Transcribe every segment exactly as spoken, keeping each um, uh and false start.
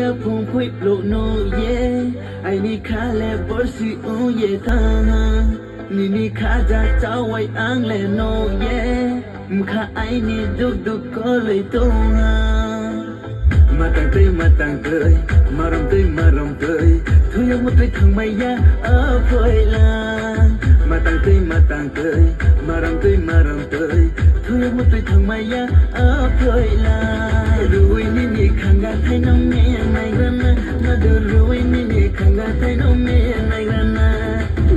Phung phui pluk nuk ye, aini kha le borsi ung ye thang. Nini khaja chawai ang le nuk ye, mkha aini duk duk koloi tong ha. Matang twi matang twi, marom twi marom twi, thuyo mutwi thangmai ya, o phoila. Matang twi matang twi, marom twi marom twi, thuyo mutwi thangmai ya, o phoila. Ruwi nini khanga thaino me naigrana, madu ruwi nini khanga thaino me naigrana.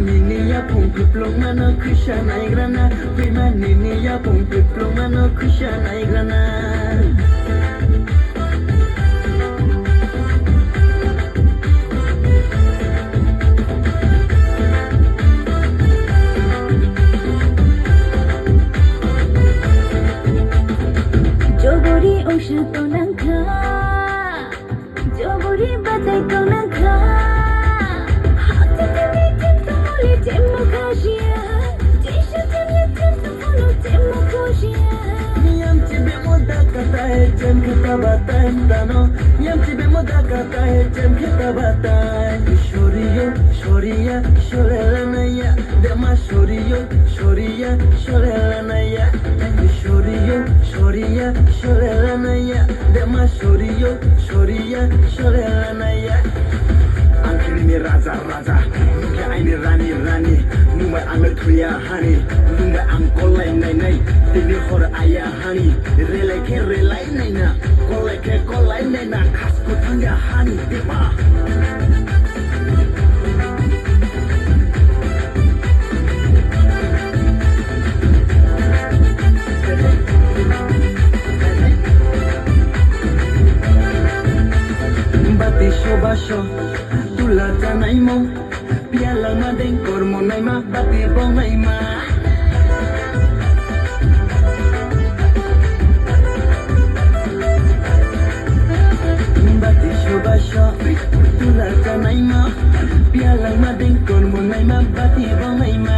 Nini yapung phiplung mano khisa naigrana, phima nini yapung phiplung mano khisa naigrana. Jogori ongsa tonang kha, jogori batai tonang kha. Hati tini tintu muli temo khajia, jisa tini tintu muli temo khajia. Niyam chibe mo dakatai, jem khata batai tano. Niyam chibe mo dakatai, jem khata batai. Shoriyo, shoriya, shorelanaya. Dema shoriyo, shoriya, shorelanaya. Shoriyo, shoriya, shorelanaya. Dema shoriyo, shoriya, shorelanaya. Ang khe nini raja, raja, nung khe aini rani, rani. Nung bai ang le thuya hani, nung bai ang kolai nai nai. Tini hor aya hani, relai khe relai nai na, kolai khe kolai nai na. Khas kwthang ya hani deba. Bati soba so, tula chanai mo, piala ma deng kormo nai ma, bati bong nai ma. Bati soba so, tula chanai mo, piala ma deng kormo nai ma, bati bong nai ma.